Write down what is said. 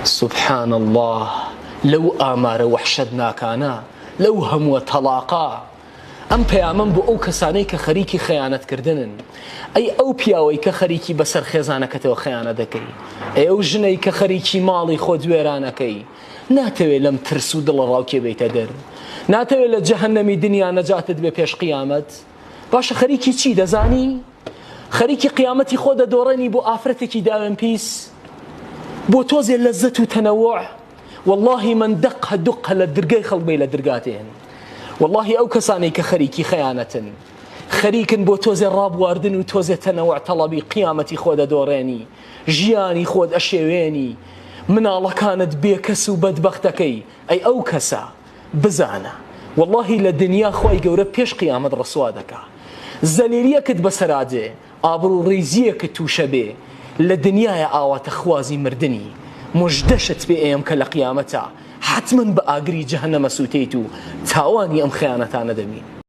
سبحان اللە لەو ئامارە وەحشەتناکانە لەو هەمووە تەڵاقە ئەم پەیامەم بۆ ئەو کەسانەی کە خەریکی خەیانەت کردنن ئەی ئەو پیاوەی کە خەریکی بەسەر خێزانەکەتەوە خەیانەت دەکەی ئەی ئەو ژنەی کە خەریکی ماڵی خۆت وێرانەکەی ناتەوێ لەم ترس و دڵەڕاوکێ بێیتە دەر ناتەوێ لە جەهەنەمی دنیا نەجاتت بێ پێش قیامەت باشە خەریکی چی دەزانی خەریکی قیامەتی خۆ دەدۆڕێنی بۆ ئافرەتێکی داوێن پیس بۆ تۆزێ لەزەت و تەنەوع واللهی من دقە دقە لە درگای خەڵک بی لە درگاتێن واللهی ئەو کەسانەی کە خەریکی خەیانەتن خەریکن بۆ تۆزێ ڕابواردن و تۆزێ تەنەوع تەڵەبی قیامەتی خۆ دەدۆڕێنی ژیانی خۆت ئەشێوێنی مناڵەکانت بێکەس و بەدبەختەکەی ئەی ئەو کەسە بزانە وەڵاهی لە دنیا خوای گەورە پێش قیامەت ڕسوا دەکا زەلیلیەکت بەسەرا دێ ئابڕو ڕیزیەکت توشە بێ لە دنیایا ئاواتە خوازی مردنی مژدەشت پێ ئەیەم کە لە قیامەتا حەتمەن بە ئاگری جەهەنەم ئەسوتێیت و تاوانی ئەم خەیانەتانە دەبین.